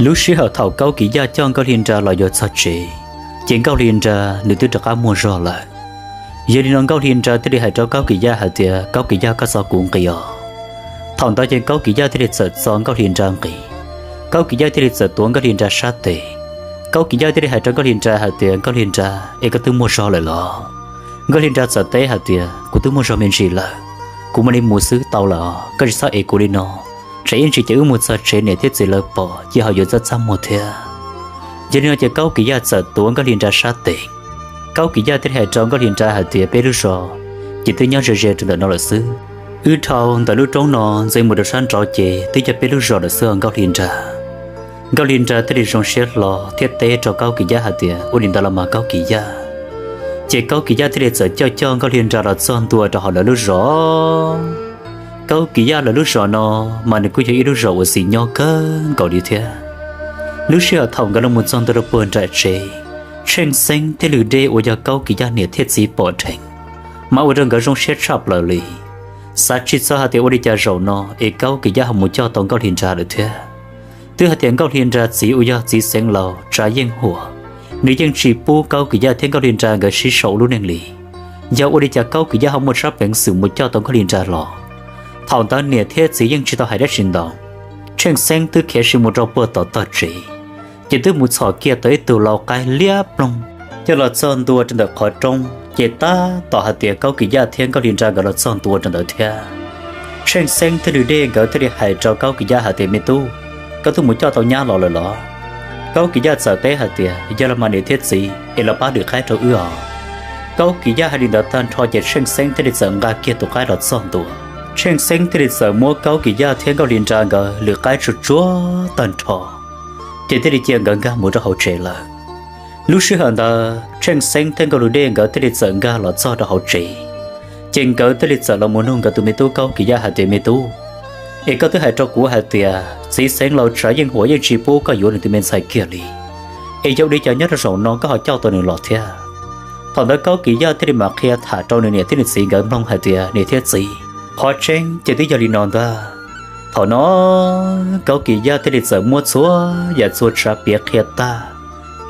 Lub sij hawm thaum Kaub Kis Yaj coj Nkauj Hli Nra los yuav txog tsev, ces Nkauj Hli Nra nws twb rov qab muaj zog lawm. Yog li no Nkauj Hli Nra thiaj li hais rau Kaub Kis Yaj hais tias, Kaub Kis Yaj, koj txo kuv nqis os. Thaum ntawd ces Kaub Kis Yaj thiaj li txawm txo Nkauj Hli Nra nqis. Kaub Kis Yaj thiaj li txawm tuav Nkauj Hli Nra sab tes. Kaub Kis Yaj thiaj li hais rau Nkauj Hli Nra hais tias, Nkauj Hli Nra, es koj twb muaj zog lawm los? Nkauj Hli Nra txawm teb hais tias, kuv twb muaj zog me ntsis lawm, kuv mam li mus xwb tau lawm, koj tsis txhob ev kuv li no. Tsam ib ntsis ces wb mus txog tsev niam thiab txiv lawv pom ces ho yuav txaj txaj muag thiab. Yog li no ces Kaub Kis Yaj txawm tuav Nkauj Hli Nra sab tes. Kaub Kis Yaj thiaj li hais rau Nkauj Hli Nra hais tias, peb lub zos ces twb nyob ze ze rau ntawm no lawm xwb. Wb dhau ntawm lub roob no ntxeev mus rau sab nraud ces twb yog peb lub zos lawm xwb os Nkauj Hli Nra. Nkauj Hli Nra thiaj li zoo siab hlo thiab teb rau Kaub Kis Yaj hais tias, ua li ntawd los mas Kaub Kis Yaj. Ces Kaub Kis Yaj thiaj li txawm coj coj Nkauj Hli Nra los txog ntua rau hauv lawv lub zos. Kaub Kis Yaj lawv lub zos no mas nws kuj yog ib lub zos uas txiv nyob kawg nkaus li thiab. Lub sij hawm thaum nkawd los mus txog ntua rau puag nram tsev, Tsheej Xeeb thiab Lwm Dej uas yog Kaub Kis Yaj niam thiab txiv pom dheev, mas ua rau nkawd zoo siab tshaj plaws li. Xav tsis txog hais tias ua li cas zaum no es Kaub Kis Yaj ho mus coj tau Nkauj Hli Nra lawm thiab. Twb hais tias Nkauj Hli Nra txiv uas yog txiv Xeev Laus Tsav Yeej Huam, nws yeej tsis pub Kaub Kis Yaj thiab Nkauj Hli Nra nkawd sib sau ua lub neej li. Yog ua li cas Kaub Kis Yaj ho muaj tsab peev xwm mus coj tau Nkauj Hli Nra los? Thaum ntawd niam thiab txiv yeej tsis tau hais dab tsi ntau. Tsheej Xeeb twb khiav sis mus rau puag tom tog tsev, ces twb mus txhom kiag tau ib tug lau qaib liab ploog coj los txog ntua rau ntawm qhov roob, ces tab tom hais tias Kaub Kis Yaj thiab Nkauj Hli Nra nkawd los txog ntua rau ntawd thiab. Tsheej Xeeb thiab Lwm Dej nkawd thiaj li hais rau Kaub Kis Yaj hais tias, me tub, koj twb mus coj tau nyab los lawm los? Kaub Kis Yaj txawm teb hais tias, yog los mas niam thiab txiv, es los pab lwm qaib rau wb os. Kaub Kis Yaj hais li ntawd tag nrho ces Tsheej Xeeb thiaj li txawm nqa kiag tus qaib los txog ntua. Tsheej Xeeb thiaj li txawm muab Kaub Kis Yaj thiab Nkauj Hli Nra nkawd lwm qaib tsuag tsuag tag nrho, ces thiaj li cia nkawd nkag mus rau hauv tsev lawm. Lub sij hawm ntawd Tsheej Xeeb thiab Nkauj Lwm Dej nkawd thiaj li txawm nkag los txog rau hauv tsev, ces nkawd thiaj li txawm los mus nug nkawd tus me tub Kaub Kis Yaj hais tias, me tub, es koj twb hais rau kuv hais tias txiv Xeev Laus Tsav Yeej Huam yeej tsis pub koj yuav nws tus me ntxhais kiag li, es yog ua li cas nyob rau zaum no koj ho coj tau nws los thiab? Thaum ntawd Kaub Kis Yaj thiaj li mam qhia tham rau nws niam thiab nws txiv nkawd mloog hais tias, niam thiab txiv, qhov tseeb ces twb yog li no ntag. Thaum no Kaub Kis Yaj thiaj li txawm muab txhua yam txhua tsav piav qhia tag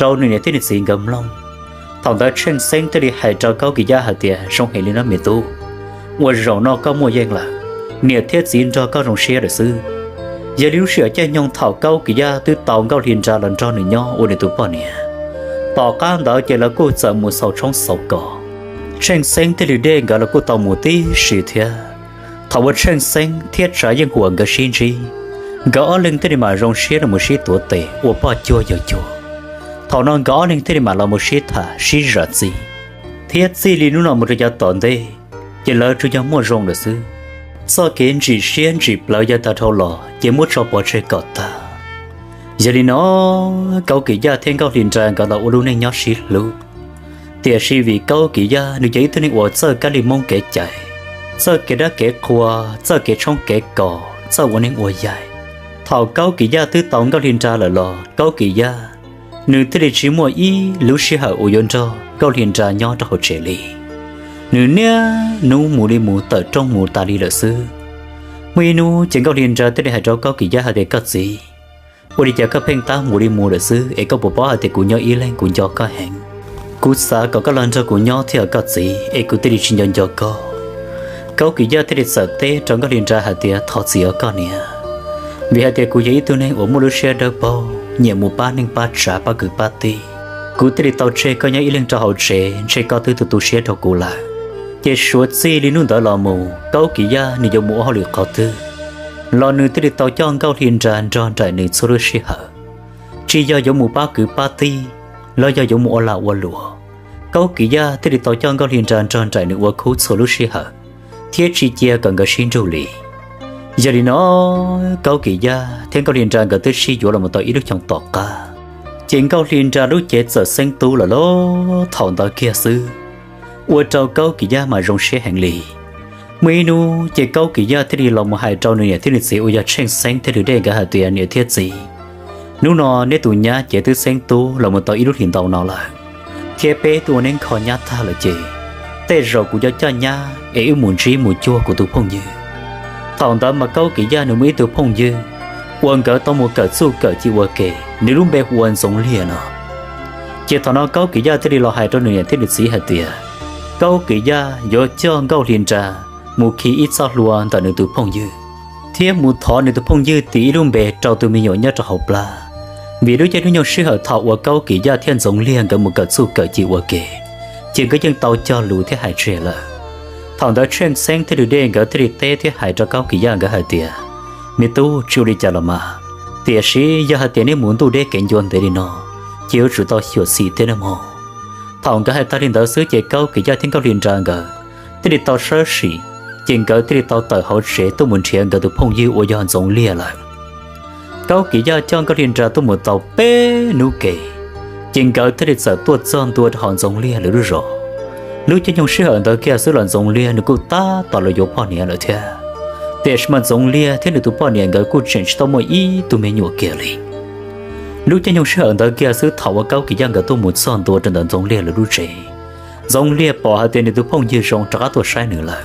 rau nws niam thiab nws txiv nkawd mloog. Thaum ntawd Tsheej Xeeb thiaj li hais rau Kaub Kis Yaj hais tias, zoo heev li no me tub, uas zaum no koj muaj yeej lawm, niam thiab txiv nrog koj zoo siab lawm xwb. Yog li lub sij hawm caij nyoog thaum Kaub Kis Yaj twb tau Nkauj Hli Nra los nrog nws nyob ua nws tus poj niam, tom qab ntawd ces lawv kuj txawm mus xaus tshoob xaus kos. Tsheej Xeeb thiab Lwm Dej nkawd los kuj tau mus tib si thiab. Thaum uas Tsheej Xeeb thiab Tsav Yeej Huam nkawd sib ntsib, nkawd ob leeg thiaj li mam zoo siab los mus sib tuav tes ua poj cuag yawg cuag. Thaum no nkawd ob leeg thiaj li mam los mus sib tham sib zam txim, thiab txij li hnub no mus rau yav tom ntej, ces lawv tsuas yog muaj zoo lawm xwb. Txoj kev ntsim siab ntsim plawv yav tag dhau los ces muab tso pov tseg kom tag. Yog li no Kaub Kis Yaj thiab Nkauj Hli Nra nkawd los ua lub neej nyob sib hlub. Tiam sis vim Kaub Kis Yaj nws yog ib tug neeg uas txawj kab li Hmoob kev cai, txawj kev dab kev qhua, txawj kev tshoob kev kos, txawj ua neeb ua yaig. Thaum Kaub Kis Yaj twb tau Nkauj Hli Nra lawm los Kaub Kis Yaj nws thiaj li tsis muaj ib lub sij hawm uas yuav nrog Nkauj Hli Nra nyob rau hauv tsev li. Nws niaj hnub mus li mus tawm rooj mus tas li lawm xwb. Muaj ib hnub ces Nkauj Hli Nra thiaj li hais rau Kaub Kis Yaj hais tias, koj txiv, ua li cas koj pheej tab mus li mus lawm xwb es koj puas paub hais tias kuv nyob ib leeg kuv nco koj heev? Kuv xav kom koj los nrog kuv nyob thiab koj txiv es kuv thiaj li tsis nco nco koj. Kaub Kis Yaj thiaj li txawm teb rau Nkauj Hli Nra hais tias, thov txim os koj niam, vim hais tias kuv yog ib tug neeg uas muaj lub siab dawb paug, nyiam mus pab neej pab tsav pab kwv pab tij. Kuv thiaj li tau tseg koj nyob ib leeg rau hauv tsev, ntshe koj twb tu tu siab rau kuv lawm. Ces suav txij li hnub ntawd los mus Kaub Kis Yaj nws yuav mus ua hauj lwm qhov twg los nws thiaj li tau coj Nkauj Hli Nra nrog nraim nws txhua lub sij hawm. Tsis yog yuav mus pab kwv pab tij los yog yuav mus ua lag ua luam, Kaub Kis Yaj thiaj li tau coj Nkauj Hli Nra nrog nraim nws ua khub txhua lub sij hawm, thiab tsis cia kom nkawd sib nrug li. Yog li no Kaub Kis Yaj thiab Nkauj Hli Nra nkawd twb sib yuav los mus tau ib lub xyoos tom qab, ces Nkauj Hli Nra lub cev txawm xeeb tub lawm lauj. Thaum ntawd kiag xwb ua rau Kaub Kis Yaj mas zoo siab heev li. Muaj ib hnub ces Kaub Kis Yaj thiaj li los mus hais rau nws niam thiab nws txiv uas yog Tsheej Xeeb thiab Lwm Dej nkawd hais tias, niam thiab txiv, hnub no neb tus nyab ces twb xeeb tub los mus tau ib lub hlis ntau no lawm, thiab peb twb ua neeb kho nyab tag lawm ces tej zaum kuv yuav coj nyab es wb mus ntsib mus cuag kuv tus phooj ywg. Thaum ntawd mas Kaub Kis Yaj nws muaj ib tug phooj ywg uas nkawd tau mus kawm txuj kawm ci ua ke, nws lub npe hu ua Ntxoov Liag no. Ces thaum no Kaub Kis Yaj thiaj li los hais rau nws niam thiab nws txiv hais tias, Kaub Kis Yaj yuav coj Nkauj Hli Nra mus khi ib txoj hlua ntawm nws tus phooj ywg, thiab mus thov nws tus phooj ywg tis ib lub npe rau tus me nyuam nyob rau hauv plab. Vim lub caij lub nyoog sij hawm thaum uas Kaub Kis Yaj thiab Ntxoov Liag nkawd mus kawm txuj kawm ci ua ke, ces nkawd yeej tau cog lus thiab hais tseg lawm. Thaum ntawd Tsheej Xeeb thiab Lwm Dej nkawd thiaj li teb thiab hais rau Kaub Kis Yaj nkawd hais tias, Me tub, tsis ua li cas los mas, tiam sis yog hais tias neb mus ntuj deb kev ncua ntev li no, ces yuav tsum tau xyuam xim thiab nawb mog. Thaum nkawd hais tag li ntawd xwb ces Kaub Kis Yaj thiab Nkauj Hli Nra nkawd thiaj li tau sawb sim, ces nkawd thiaj li tau tawm hauv tsev tuaj mus nrhiav nkawd tus phooj ywg uas yog Ntxoov Liag lawm. Kaub Kis Yaj coj Nkauj Hli Nra tuaj mus tau peb hnub ke, ces nkawd thiaj li txawm tuaj txog ntua rau hauv Ntxoov Liag lawv lub zos. Lub caij nyoog sij hawm ntawd kiag xwb los Ntxoov Liag nws kuj tab tom los yuav poj niam lawm thiab, tiam sis mas Ntxoov Liag thiab nws tus poj niam nkawd kuj tseem tsis tau muaj ib tug me nyuam kiag li. Lub caij nyoog sij hawm ntawd kiag xwb thaum uas Kaub Kis Yaj nkawd tuaj mus txog ntua rau ntawm Ntxoov Liag lawv lub tsev, Ntxoov Liag pom hais tias nws tus phooj ywg zoo rov qab tuaj saib nws lawm,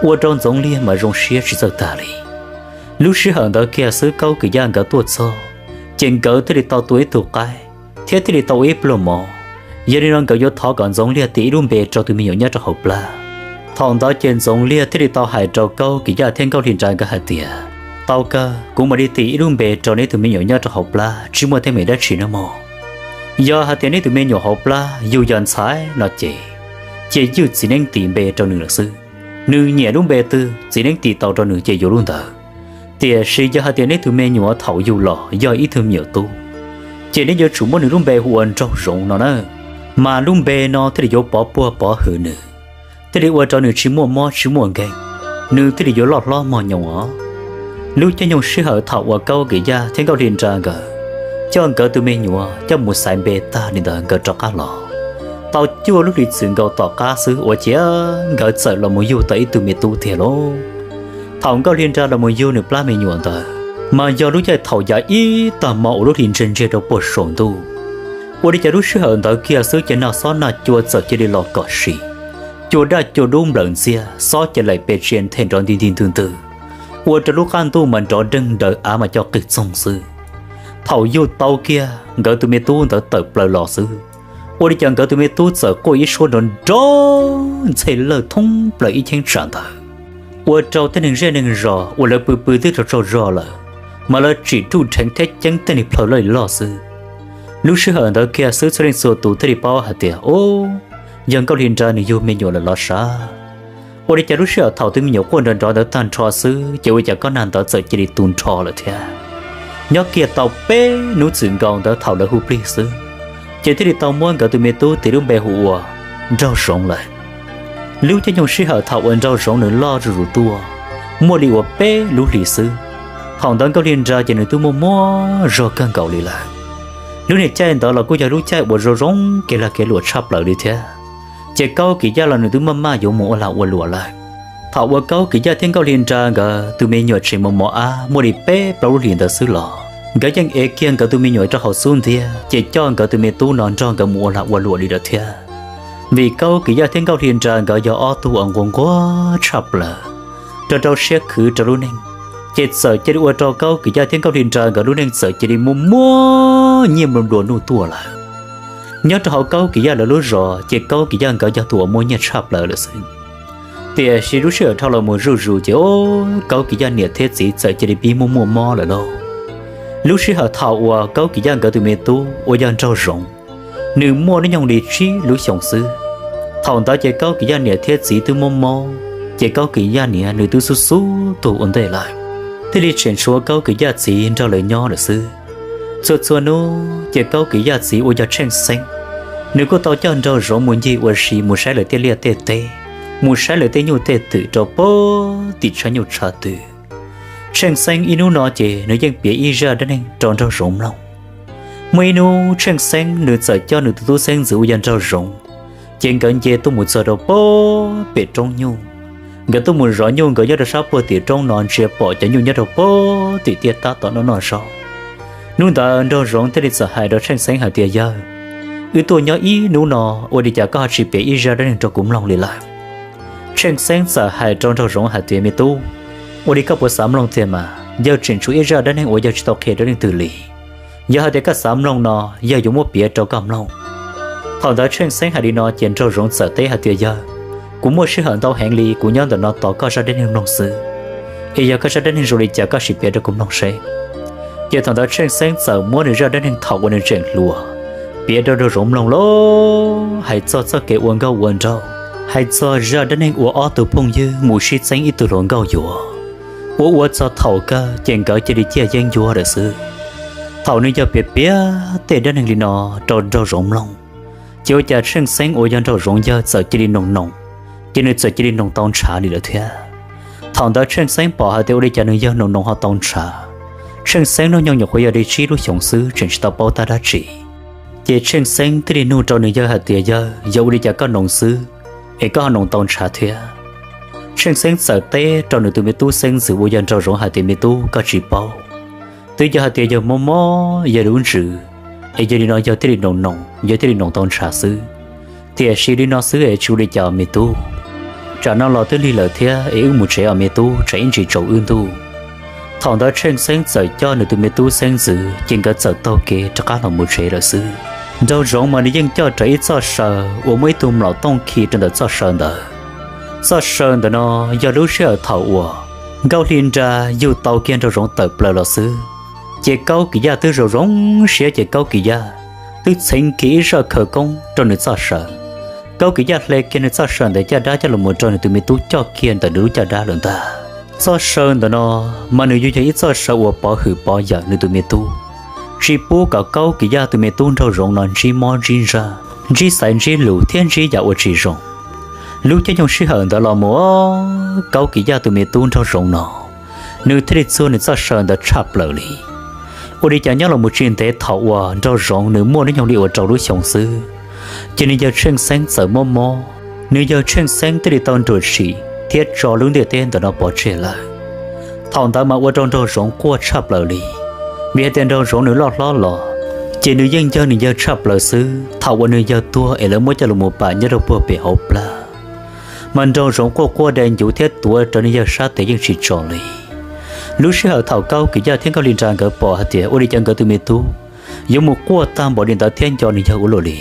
ua rau Ntxoov Liag mas zoo siab tsis txawj tag li. Lub sij hawm ntawd kiag xwb Kaub Kis Yaj nkawd tuaj txog, ces nkawd thiaj li tau tua ib tug qaib thiab thiaj li tau ua ib pluag mov. Yog li no nkawd yuav thov kom Ntxoov Liag tis ib lub npe rau tus me nyuam nyob rau hauv plab. Thaum ntawd ces Ntxoov Liag thiaj li tau hais rau Kaub Kis Yaj thiab Nkauj Hli Nra nkawd hais tias, Tau kawg, kuv mam li tis ib lub npe rau neb tus me nyuam nyob rau hauv plab, tsis muaj teeb meem dab tsi nawb mog. Yog hais tias neb tus me nyuam hauv plab yug yog ntxhais no ces, cia ywj txiv neeb tis npe rau nws lawm xwb. Nws nyiam lub npe twg txiv neeb tis tau rau nws ces yuav lub ntawd. Tiam sis yog hais tias neb tus me nyuam thaum yug los yog ib tug me nyuam tub, ces neb yuav tsum muab nws lub npe hu ua Nraug Zoov no na. Mas lub npe no thiaj li yuav pov puag pov hwm nws, thiaj li ua rau nws tsis muaj mob tsis muaj nkeeg, nws thiaj li yuav loj hlob mog nyoos os. Lub caij nyoog sij hawm thaum uas Kaub Kis Yaj thiab Nkauj Hli Nra nkawd coj nkawd tus me nyuam coj mus xaiv npe tag li ntawd nkawd rov qab los, tau cuaj lub hlis txwm nkaus tom qab xwb ua ciav nkawd txawm los mus yug tau ib tug me tub tiag lauj. Thaum Nkauj Hli Nra los mus yug nws plab me nyuam ntawd, mas yog lub caij thaum yav ib tag hmo uas lub hlis ntsiag ntsiag rau puag saum ntuj. Ua li cas lub sij hawm ntawd kiag xwb ces nag xob nag cua txawm cia li los kom sim, cua daj cua dub nplawm ntxiag, xob cia li pes tsia nthe nrov nti nti ntwg ntwg, ua rau lub qab ntuj mas nrov deeg daws av mas co qig txoog xwb. Thaum yug tau kiag nkawd tus me tub ntawd tawm plaws los xwb, ua li cas nkawd tus me tub txawm quaj ib suab nrov nrov ntxhe lawj thoob plaws ib cheeb tsam ntawd, ua rau tej neeg zej neeg zos uas lawv pw pw twb tsaug tsaug zog lawm, mas lawv tsim ruj dheev thiab ceeb tej neeg plhaw loj li loj xwb. Lub sij hawm ntawd kiag xwb txhua leej txhua tus thiaj li paub hais tias, Ub, yog Nkauj Hli Nra nws yug me nyuam lawm los sav. Ua li cas lub sij hawm thaum tus me nyuam quaj nrov nrov ntawd tag nrho xwb ces ua cas kob nag ntawd txawm cia li tu nrho lawm thiab. Nyob kiag tau peb hnub txwm nkaus ntawd thaum lawv hu plig xwb, ces thiaj li tau muab nkawd tus me tub tis lub npe hu ua Nraug Zoov lawm. Lub caij nyoog sij hawm thaum uas Nraug Zoov nws loj zuj zus tuaj, muaj li uas peb lub hlis xwb, thaum ntawd Nkauj Hli Nra ces nws twb muaj muaj zog kawg nkaus li lawm. Lub niag caij ntawd los kuj yog lub caij uas zoo zoo kev lag kev luam tshaj plaws li thiab. Ces Kaub Kis Yaj los nws twb maj maj yuav mus ua lag ua luam lawm. Thaum uas Kaub Kis Yaj thiab Nkauj Hli Nra nkawd tus me nyuam tseem mos mos ab muaj li peb plaub lub hlis ntawd xwb los nkawd yeej ev kiag nkawd tus me nyuam rau hauv xub ntiag ces coj nkawd tus me tub no nrog nkawd mus ua lag ua luam li lawm thiab. Vim Kaub Kis Yaj thiab Nkauj Hli Nra nkawd yog ob tug uas nquag nquag tshaj plaws, rau rau siab khwv rau lub neej, ces txawm cia li ua rau Kaub Kis Yaj thiab Nkauj Hli Nra nkawd lub neej txawm cia li muaj muaj nyiaj nplua nplua nuj tuaj lawm. Nyob rau hauv Kaub Kis Yaj lawv lub zos ces Kaub Kis Yaj nkawd yog tus uas muaj nyiaj tshaj plaws lawm xwb. Tiam sis lub sij hawm dhau los mus zuj zus ces Kaub Kis Yaj niam thiab txiv txawm cia li pib muaj muaj mob lawm lauj. Lub sij hawm thaum uas Kaub Kis Yaj nkawd tus me tub uas yog Nraug Zoov, nws muaj hnub nyoog li tsib lub xyoos xwb, thaum ntawd ces Kaub Kis Yaj niam thiab txiv twb mob mob, ces Kaub Kis Yaj niam nws twb xub xub tuag ua ntej lawm, thiaj li tseem tshuav Kaub Kis Yaj txiv nrog lawv nyob lawm xwb. Txhua txhua hnub ces Kaub Kis Yaj txiv uas yog Tsheej Xeeb, nws kuj tau coj Nraug Zoov mus ncig ua si mus saib lawv tej liaj tej teb, mus saib lawv tej nyuj tej twm rau puag tim tshav nyuj tshav twm. Tsheej Xeeb ib hnub no ces nws yeej piav ib zaj dab neeg rau Nraug Zoov mloog. Muaj ib hnub Tsheej Xeeb nws txawm coj nws tus tub xeeb ntxwv uas yog Nraug Zoov, ces nkawd nce tuaj mus txog rau puag pem roob nyuj. Nkawd tuaj mus zov nyuj nkawd nyob rau sab puag tim roob no ntsia pom cov nyuj nyob rau puag tim tiaj tab tom noj noj zaub. Hnub ntawd Nraug Zoov thiaj li txawm hais rau Tsheej Xeeb hais tias, Yawg, wb tuaj nyob ib hnub no, ua li cas koj ho tsis piav ib zaj dab neeg rau kuv mloog li lawm? Tsheej Xeeb txawm hais rau Nraug Zoov hais tias, Me tub, ua li koj puas xav mloog tiag mas? yawg tseem tshuav ib zaj dab neeg uas yawg tsis tau qhia rau leej twg li. Yog hais tias koj xav mloog no, yawg yuav muab piav rau koj mloog. Thaum ntawd Tsheej Xeeb hais li no ces Nraug Zoov txawm teb hais tias, Yawg, kuv muaj sij hawm ntau heev li, kuv nyob ntawm no tos koj zaj dab neeg mloog xwb. Es yog koj zaj dab neeg zoo li cas koj sim piav rau kuv mloog seb. Ces thaum ntawd Tsheej Xeeb txawm muab nws zaj dab neeg thaum uas nws tseem hluas piav rau Nraug Zoov mloog lauj, hais txog txoj kev ua nkauj ua nraug, hais txog zaj dab neeg uas ob tug phooj ywg mus sib txeeb ib tug hluas nkauj yuav, ua ua txog thaum kawg ces nkawd cia li ciaj yeeb ncuab lawm xwb. Thaum nws yawg piav piav tej dab neeg li no rau Nraug Zoov mloog, ces ua cas Tsheej Xeeb uas yog Nraug Zoov yawg txawm cia li noog noog, ces nws txawm cia li noog tau ntshav li lawm thiab. Thaum ntawd Tsheej Xeeb pom hais tias ua li cas nws yawg noog noog ho tau ntshav. Tsheej Xeeb hnub nyoog nyuam qhuav yog li tsib lub xyoos xwb, tseem tsis tau paub tab dab tsi. Ces Tsheej Xeeb thiaj li nug rau nws yawg hais tias, Yawg, yog ua li cas koj noog xwb es koj ho noog tau ntshav thiab? Tsheej Xeeb txawm teb rau nws tus me tub xeeb ntxwv uas yog Nraug Zoov hais tias, Me tub, koj tsis paub, twb yog hais tias yawg mob mob yawg lub ntsws, es yog li no yawg thiaj li noog noog, yawg thiaj li noog tau ntshav xwb. Tiam sis li no xwb es tsis ua li cas me tub. Tsam no los twb lig lawm thiab es wb mus tsev os me tub, tsam ib ntsis tsaus wb ntuj. Thaum ntawd Tsheej Xeeb txawm coj nws tus me tub xeeb ntxwv ces nkawd txawm taug kev rov qab los mus tsev lawm xwb. Nraug Zoov mas nws yeej coj rawv ib txoj saw uas muaj ib tug mlom tooj khi rau ntawm txoj saw ntawd. Txoj saw ntawm no yog lub sij hawm thaum uas Nkauj Hli Nra yug tau kiag Nraug Zoov tawm plaws los xwb, ces Kaub Kim Yaj twb zoo zoo siab ces Kaub Kim Yaj twb txheev kiag ib zaj khawv koob rau nws txoj saw. Kaub Kim Yaj hle kiag nws txoj saw ntawd caj dab coj los mus rau nws tus me tub coj kiag ntawm nws lub caj dab lawm ntag. Txoj saw ntawm no mas nws yuav yog ib txoj saw uas pov hwm pov yawm nws tus me tub, tsis pub kom Kaub Kim Yaj tus me tub Nraug Zoov no ntsib mob ntsib ntsaj, ntsib xaiv ntsib lus thiab ntsib yam uas tsis zoo. Lub caij nyoog sij hawm ntawd los mus, Kaub Kim Yaj tus me tub Nraug Zoov no nws thiaj li txuag nws txoj saw ntawd tshaj plaws li. Ua li cas nyob los mus tsis ntev thaum uas Nraug Zoov nws muaj hnub nyoog li uas rau lub xyoo xwb, ces nws yawg Tsheej Xeeb txawm mob mob. Nws yawg Tsheej Xeeb thiaj li tau nruam sim thiab tso lub ntiaj teb ntawm no pov tseg lawm. Thaum ntawd mas ua rau Nraug Zoov quaj tshaj plaws li, vim hais tias Nraug Zoov nws loj hlob los ces nws yeej yawg nws yawg tshaj plaws xwb. Thaum uas nws yawg tuag es lawv muab coj los mus pam nyob rau puag pem hauv plab, mas Nraug Zoov quaj quaj dai ncuv thiab tuav rawv nws yawg sab tes yeej tsis tso li. Lub sij hawm thaum Kaub Kim Yaj thiab Nkauj Hli Nra nkawd pom hais tias ua li cas nkawd tus me tub yuav mus quaj tag npaum li ntawd thiab nco nws yawg ua luaj li,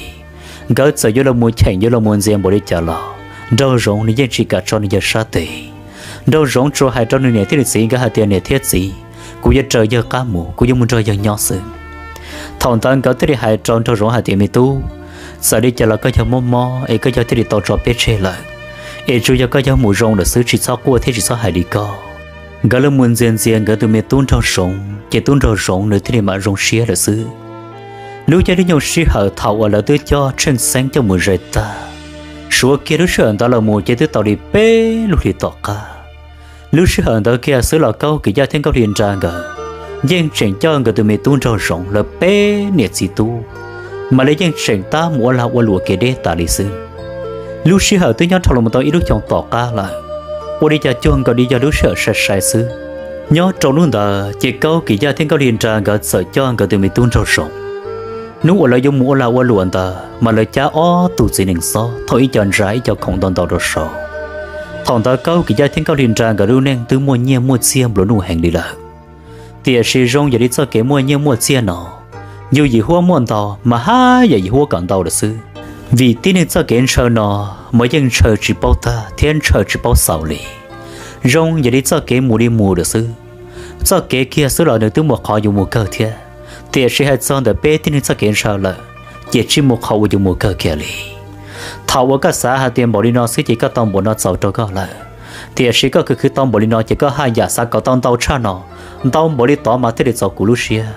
nkawd txawm yuav los mus cheem yuav los mus ntxias npaum li cas los Nraug Zoov nws yeej tsis kam tso nws yawg sab tes. Nraug Zoov tsuas hais rau nws niam thiab nws txiv nkawd hais tias, Niam thiab txiv, kuv yuav raws yawg qab mus, kuv yuav mus nrog yawg nyob xwb. Thaum ntawd nkawd thiaj li hais rau Nraug Zoov hais tias, Me tub, txawm li cas los koj yawg mob mob es koj yawg thiaj li tau tso peb tseg lawm, es tsuas yog koj yawg mus zoo lawm xwb, tsis txhob quaj thiab tsis txhob hais li ko. Nkawd los mus ntxias ntxias nkawd tus me tub Nraug Zoov ces tub Nraug Zoov nws thiaj li mam zoo siab lawm xwb. Lub caij lub nyoog sij hawm thaum uas lawv twb coj Tsheej Xeeb coj mus zais tag, suav kiag lub sij hawm ntawd los mus ces twb tau li peb lub hlis tom qab. Lub sij hawm ntawd kiag xwb los Kaub Kim Yaj thiab Nkauj Hli Nra nkawd yeej tseem coj nkawd tus me tub Nraug Zoov lawv peb niam txiv tub mam li yeej tseem tab mus ua lag ua luam kev deb tas li xwb. Lub sij hawm twb nyob dhau los tau ib lub xyoo tom qab lawm, ua li cas cuag nkaus li yog lub sij hawm sai sai xwb. Nyob rau hnub ntawd ces Kaub Kim Yaj thiab Nkauj Hli Nra nkawd txawm coj nkawd tus me tub Nraug Zoov. Hnub uas lawv yuav mus ua lag ua luam ntawd mas lawv cab ob tug txiv nees xob thauj ib co ntsa ib co khoom ntau ntau rau saud. Thaum ntawd Kaub Kim Yaj thiab Nkauj Hli Nra nkawd lub neej twb muaj nyiaj muaj txiag nplua nuj heev li lawm. Tiam sis zoo yam li txoj kev muaj nyiaj muaj txiag no, yus yim huab muaj ntau mas haj yam yim huab kom ntau lawm xwb. Vim tib neeg txoj kev ntshaw no mas yeej ntshaw tsis paub tag thiab ntshaw tsis paub xaus li. Zoo yam li txoj kev mus li mus lawm xwb. Txoj kev kiag xwb los nws twb muaj qhov yuav mus kawg thiab, tiam sis hais txog ntawm peb tib neeg txoj kev ntshaw lawm ces tsis muaj qhov uas yuav mus kawg kiag li. Thaum uas koj xav hais tias npaum li no xwb ces koj tau npaum no txaus rau koj lawm, tiam sis koj khwv khwv tau npaum li no ces koj haj yam xav kom tau ntau tshaj no, ntau npaum li tod mas thiaj li txaus kuv lub siab.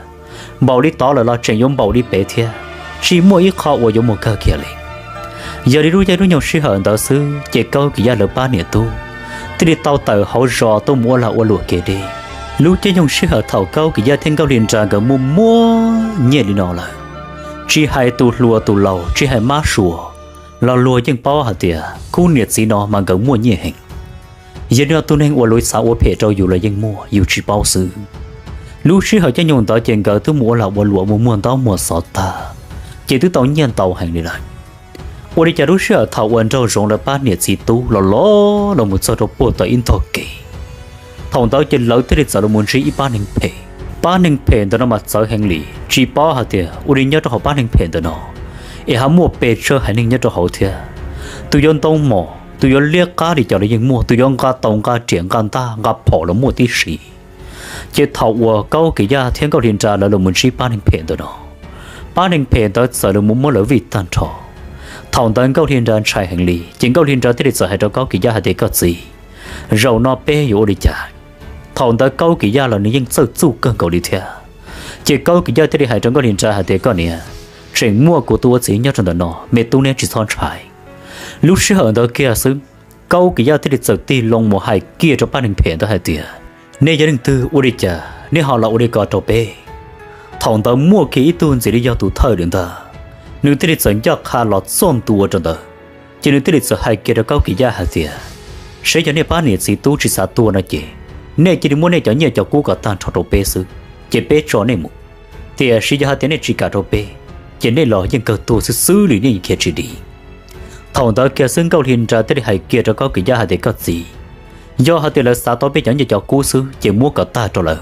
Npaum li tod lawm los tseem yuav npaum li pem thiab, tsis muaj ib qho uas yuav mus kawg kiag li. Yog li lub caij lub nyoog sij hawm ntawd xwb ces Kaub Kim Yaj lawv pab niam tub thiaj li tau tawm hauv zos tuaj mus ua lag ua luam kev deb. Lub caij nyoog sij hawm thaum Kaub Kim Yaj thiab Nkauj Hli Nra nkawd muaj muaj nyiaj li no lawm, tsis hais tus hluas tus laus, tsis hais mab suas los luag yeej paub hais tias khub niam txiv no mas nkawd muaj nyiaj heev. Yog li no tus neeg uas luag xav ua phem rau yus los yeej muaj, yus tsis paub xwb. Lub sij hawm caij nyoog ntawd ces nkawd twb mus ua lag ua luam mus muag ntaub muag xov tag, ces twb tau nyiaj ntau heev li lawm. Ua li cas lub sij hawm thaum uas Nraug Zoov lawv pab niam txiv tub los los los mus txog rau puag tom ib ntog kev, Thaum ntawd ces lawv thiaj li txawm los mus ntsib ib pab neeg phem. Pab neeg phem ntawm no mas txawv heev li, tsis paub hais tias ua li nyob rau hauv pab neeg phem ntawm no es ho muaj pes tsawg haiv neeg nyob rau hauv thiab. Tus yuav ntoo mom, tus yuav liab qab li cas los yeej muaj, tus yuav nqa taus nqa riam nqa ntaj nqa phom los muaj tib si. Ces thaum uas Kaub Kis Yaj thiab Nkauj Hli Nra lawv los mus ntsib pab neeg phem ntawm no, pab neeg phem ntawd txawm los mus muab lawv vij tag nrho. Thaum ntawd Nkauj Hli Nra ntshai heev li, ces Nkauj Hli Nra thiaj li txawm hais rau Kaub Kis Yaj hais tias, Koj txiv, zaum no peb yuav ua li cas? Thaum ntawd Kaub Kis Yaj los nws yeej txawj txuj kawg nkaus li thiab. Ces Kaub Kis Yaj thiaj li hais rau Nkauj Hli Nra hais tias, Koj niam, tseem muaj kuv tus ua txiv nyob rau ntawm no, me tub neb tsis txhob ntshai. Lub sij hawm ntawd kiag xwb, Kaub Kis Yaj thiaj li txawm tig loo mus hais kiag rau pab neeg phem ntawd hais tias, Nej yog leej twg, ua li cas nej ho los ua li ko rau peb? Thaum ntawd muaj kiag ib tug ntxim li yog tus thawj li ntag, nws thiaj li txawm ncaj qha los txog ntua rau ntawd. Ces nws thiaj li txawm hais kiag rau Kaub Kis Yaj hais tias, Seb yog nej pab niam txiv tub tsis xav tua no ces, nej cia li muab nej cov nyiaj cov kub kom tag nrho rau peb xwb, ces peb tso nej mus. Tiam sis yog hais tias nej tsis kam rau peb, ces nej los yeej kawg tuag xwb xwb li, nej yeej khiav tsis dim. Thaum ntawd kiag xwb Nkauj Hli Nra thiaj li hais kiag rau Kaub Kis Yaj hais tias, Koj txiv, yog hais tias lawv xav tau peb cov nyiaj cov kub xwb ces muab kom tag rau lawv,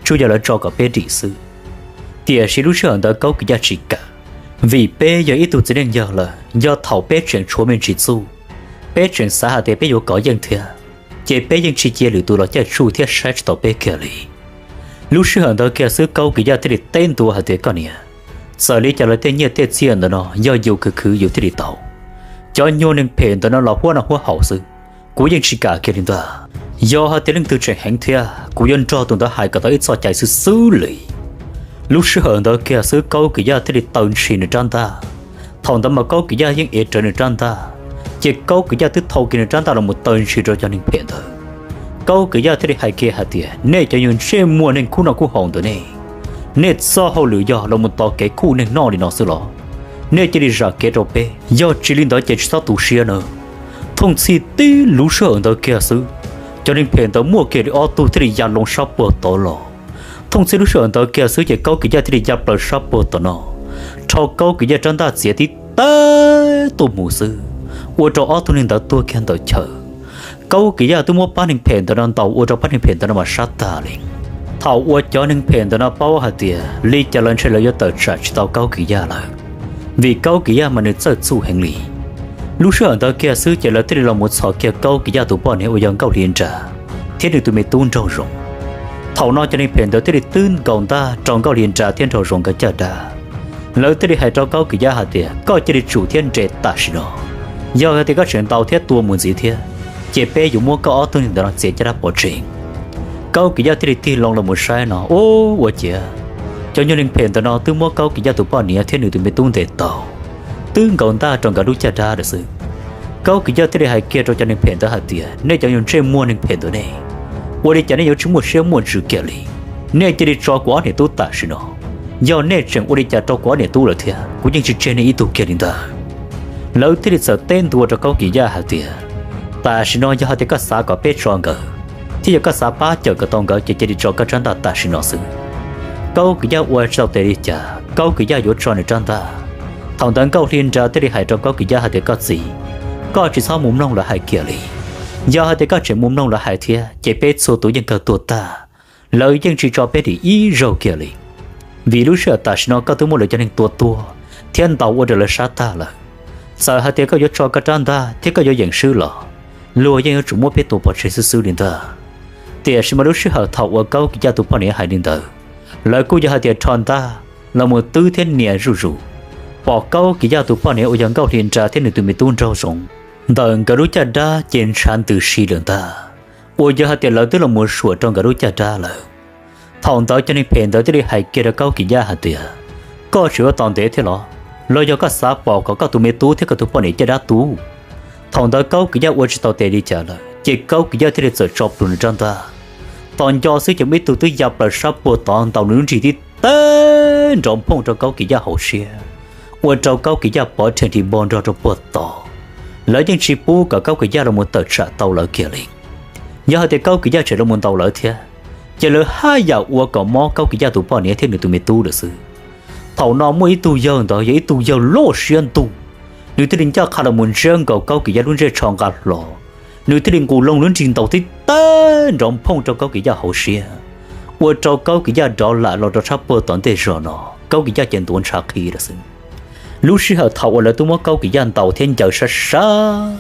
tsuas yog lawv tso kom peb dim xwb. Tiam sis lub sij hawm ntawd Kaub Kis Yaj tsis kam, vim peb yog ib tug txiv neej yawg lawm, yog thaum peb tseem tshuav me ntsis txuj, peb tseem xav hais tias peb yuav kov yeej thiab, ces peb yeej tsis cia lwm tus los caij tsuj thiab saib tsis taus peb kiag li. Lub sij hawm ntawd kiag xwb Kaub Kis Yaj thiaj li teb ntua hais tias, Koj niam, txawm li cas los tej nyiaj tej txiaj ntawm no yog yus khwv khwv yus thiaj li tau. Cov nyuag neeg phem ntawm no los huab noj huab haus xwb, kuv yeej tsis kam kiag li ntag. Yog hais tias leej twg tseem heev thiab, kuv yuav nrog tus ntawd hais kom tau ib txoj cai xwb xwb li. Lub sij hawm ntawd kiag xwb Kaub Kis Yaj thiaj li taw ntshis nws rab ntaj. Thaum ntawd mas Kaub Kis Yaj yeej ev rawv nws rab ntaj, ces Kaub Kis Yaj twb thau kiag nws rab ntaj los mus taw ntshis rau cov neeg phem ntawd. Kaub Kis Yaj thiaj li hais kiag hais tias, Nej cov nyuag ntsej muag neeg khuj noj khuj haus ntawm nej, nej txoj hauj lwm yog los mus tos kev khuj neeg noj li no xwb los? Nej cia li zam kev rau peb, yog tsis li ntawd ces tsis txhob tu siab na. Thooj txhij tib lub sij hawm ntawd kiag xwb, cov neeg phem ntawd muaj kiag li ob tug thiaj li ya loo sab puag tod los. Thooj txhij lub sij hawm ntawd kiag xwb ces Kaub Kis Yaj thiaj li ya plaws sab puag tom no, rho Kaub Kis Yaj rab ntaj txiav tib tag tuaj mus xwb, ua rau ob tug neeg ntawd tuag kiag ntawm chaw. Kaub Kis Yaj twb muab pab neeg phem ntawm no ntaus ua rau pab neeg phem ntawm no mas sab tag li. Thaum uas cov neeg phem ntawm no paub hais tias li cas los ntshe lawv yuav tawm tsam tsis tau Kaub Kis Yaj lawm, vim Kaub Kis Yaj mas nws txawj txuj heev li. Lub sij hawm ntawd kiag xwb ces lawv thiaj li los mus txhom kiag Kaub Kis Yaj tus poj niam uas yog Nkauj Hli Nra thiab nws tus me tub Nraug Zoov. Thaum no cov neeg phem ntawd thiaj li twb nkaus ntaj rau Nkauj Hli Nra thiab Nraug Zoov nkawd caj dab. Lawv thiaj li hais rau Kaub Kis Yaj hais tias, Koj cia li tsum thiab nres tam sim no. Yog hais tias koj tseem ntaus thiab tua mus ntxiv thiab, ces peb yuav muab koj ob tug neeg ntawm no txiav caj dab pov tseg. Kaub Kis Yaj thiaj li tig loo los mus saib no, ub, ua ciav cov nyuag neeg phem ntawm no twb muab Kaub Kis Yaj tus poj niam thiab nws tus me tub ntes tau, twb nkaus ntaj rau nkawd lub caj dab lawm xwb. Kaub Kis Yaj thiaj li hais kiag rau cov neeg phem ntawd hais tias, Nej cov nyuag ntsej muag neeg phem ntawm nej, ua li cas nej yuav tsis muaj siab muaj ntsws kiag li? Nej cia li tso kuv ob niam tub tam sim no. Yog nej tseem ua li cas rau kuv ob niam tub lawm thiab, kuv yeej tsis tseg nej ib tug kiag li ntag. Lawv thiaj li txawm teb ntua rau Kaub Kis Yaj hais tias, Tam sim no yog hais tias koj xav kom peb tso nkawd, thiab yog koj xav pab cawm kom tau nkawd ces cia li tso koj rab ntaj tam sim no xwb. Kaub Kis Yaj ua tsis tau tes li cas, Kaub Kis Yaj yuav tso nws rab ntaj. Thaum ntawd Nkauj Hli Nra thiaj li hais rau Kaub Kis Yaj hais tias, Koj txiv, koj tsis txhob mus mloog lawv hais kiag li. Yog hais tias koj tseem mus mloog lawv hais thiab ces peb txhua tus yeej kawg tuag tag, lawv yeej tsis tso peb dim ib zaug kiag li. Vim lub sij hawm tam sim no koj twb muab lawv cov neeg tua tuag thiab ntaus ua rau lawv sab tag lawm. Txawm hais tias koj yuav tso koj rab ntaj thiab koj yuav yeem swb los, luag yeej yuav tsum muab peb tua pov tseg xwb xwb li ntag. Tiam sis mas lub sij hawm thaum uas Kaub Kis Yaj tus poj niam hais li ntawd, lawv kuj yog hais tias rho ntaj los mus twb thiab nias zuj zus. Pom Kaub Kis Yaj tus poj niam uas yog Nkauj Hli Nra thiab nws tus me tub Nraug Zoov ntawm nkawd lub caj dab ces ntshav ntws si lawm ntag, uas yog hais tias lawv twb los mus suam rau nkawd lub caj dab lawm. Thaum ntawd cov neeg phem ntawd thiaj li hais kiag rau Kaub Kis Yaj hais tias, Koj tseem yuav tos ntev thiab los? Los yog koj xav pom kom koj tus me tub thiab koj tus poj niam caj dab tu? Thaum ntawd Kaub Kis Yaj ua tsis tau tes li cas lawm, ces Kaub Kis Yaj thiaj li txawm tso plhuav nws rab ntaj. Tos nco xwb ces muaj ib tug twb ya plaws sab puag tod ntaus nws lub nrig tib teg nrov nphooj rau Kaub Kis Yaj hauv siab, ua rau Kaub Kis Yaj pov rhees nrig npo nrog rau puag tod. Lawv yeej tsis pub kom Kaub Kis Yaj los mus tawm tsam tau lawv kiag li. Yog hais tias Kaub Kis Yaj tseem los mus ntaus lawv thiab, ces lawv haj yam ua kom mob Kaub Kis Yaj tus poj niam thiab nws tus me tub lawm xwb. Thaum no muaj ib tug yawg ntawd yog ib tug yawg loj siab ntuj, nws thiaj li ncaj qha los mus ntsiab nkaus Kaub Kis Yaj lub ntsej tsho nqa hlo, nws thiaj li nqus loo lub nrig ntaus tib teg nrov nphooj rau Kaub Kis Yaj hauv siab, ua rau Kaub Kis Yaj rov lam los rau tshab puag tom ntej zog no, Kaub Kis Yaj ces ntuav ntshav qhi lawm xwb. Lub sij hawm thaum uas lawv twb muab Kaub Kis Yaj ntaus thiab ncaws sab sab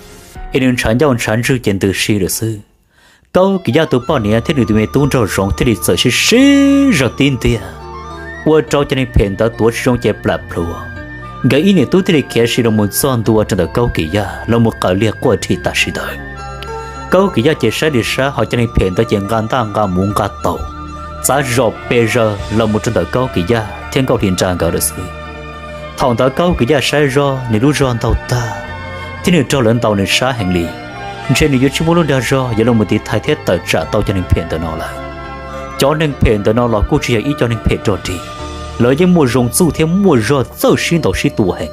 es nws ntshav ncauj ntshav ntswg ces ntws si lawm xwb, Kaub Kis Yaj tus poj niam thiab nws tus me tub Nraug Zoov thiaj li txawm sib sib zog tib ntiag, ua rau cov neeg phem ntawd tuav tsis zoo ces plam plhuav. Nkawd ib niam tub thiaj li khiav si los mus txog ntua rau ntawm Kaub Kis Yaj los mus qaws liag quaj dhi tam sim ntawd. Kaub Kis Yaj ces saib li saib ho cov neeg phem ntawd ces nqa ntaj nqa muv nqa taus, txav zom pes zaws los mus rau ntawm Kaub Kis Yaj thiab Nkauj Hli Nra nkawd lawm xwb. Thaum ntawd Kaub Kis Yaj saib zoj nws lub zog ntaug tag, thiab nws raug lawv ntaus nws sab heev li, ntshe nws yuav tsis muaj lub dag zog yuav los mus tiv thaiv thiab tawm tsam tau cov neeg phem ntawm no lawm. Cov neeg phem ntawm no los kuj tsis yog ib co neeg phem rog dig, lawv yeej muaj zoo txuj thiab muaj zog txawj sib ntaus sib tua heev.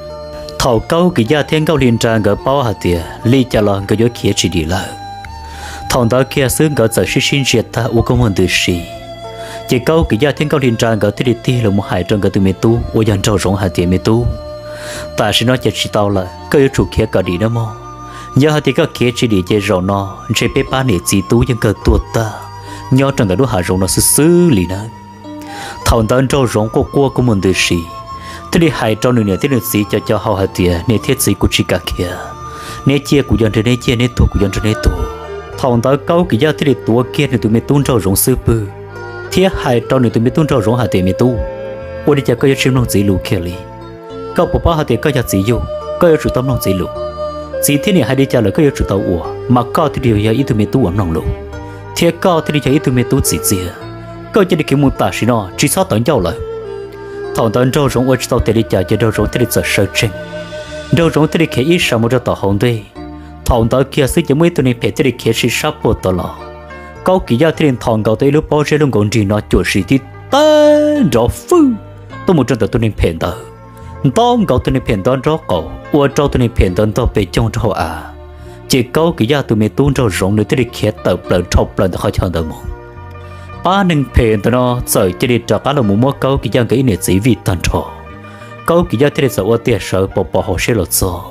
Thaum Kaub Kis Yaj thiab Nkauj Hli Nra nkawd paub hais tias li cas los nkawd yuav khiav tsis dim lawm, thaum ntawd kiag xwb nkawd txawm sib sib ntsia tag ua koob muag ntws si. Ces Kaub Kis Yaj thiab Nkauj Hli Nra nkawd thiaj li tig los mus hais rau nkawd tus me tub uas yog Nraug Zoov hais tias, Me tub, tam sim no ces tsis tau lawm, koj yuav tsum khiav kom dim nawb mog. Yog hais tias koj khiav tsis dim ces zaum no ntshe peb pab niam txiv tub yeej kawg tuag tag nyob rau ntawm lub hav zoov no xwb xwb li nawb. Thaum ntawd Nraug Zoov quaj quaj koob muag ntws si, thiaj li hais rau nws niam thiab nws txiv cov cov hau hais tias, Niam thiab txiv, kuv tsis kam khiav, neb ciaj kuv yuav nrog neb ciaj, neb tuag kuv yuav nrog neb tuag. Thaum ntawd Kaub Kis Yaj thiaj li tuav kiag nws tus me tub Nraug Zoov xub pwg thiab hais rau nws tus me tub Nraug Zoov hais tias, Me tub, ua li cas koj yuav tsis mloog txiv lus kiag li? Koj puas paub hais tias koj yog txiv yug, koj yuav tsum tau mloog txiv lus. Txiv thiab niam hais li cas lawm koj yuav tsum tau ua, mas koj thiaj li yog ib tug me tub uas mloog lus, thiab koj thiaj li yog ib tug me tub txim txiaj. Koj cia li khiav mus tam sim no, tsis txhob tawv ncauj lawm. Thaum ntawd Nraug Zoov ua tsis tau tias li cas ces Nraug Zoov thiaj li txawm sawv tsees. Nraug Zoov thiaj li khiav ib sab mus rau tom hauv ntej. Thaum ntawd kiag xwb ces muaj ib tug neeg phem thiaj li khiav si sab puag tod los. Kaub Kis Yaj thiaj li nthos nkaus tau ib lub pob zeb lub nkaus nrig no cuam sim tib tawg nrov fwj tuaj mus rau ntawm tus neeg phem ntawd, ntaub nkaus tus neeg phem ntawd nraub qaum ua rau tus neeg phem ntawd ntog pes coog rau hauv av. Ces Kaub Kis Yaj tus me tub Nraug Zoov nws thiaj li khiav tawm plaws dhau plaws ntawm qhov chaw ntawd mus. Pab neeg phem ntawm no txawm cia li rov qab los mus muab Kaub Kis Yaj nkawd ib niam txiv vij tag nrho. Kaub Kis Yaj thiaj li txawm ua tiag sawv pos pos hauv siab los txog.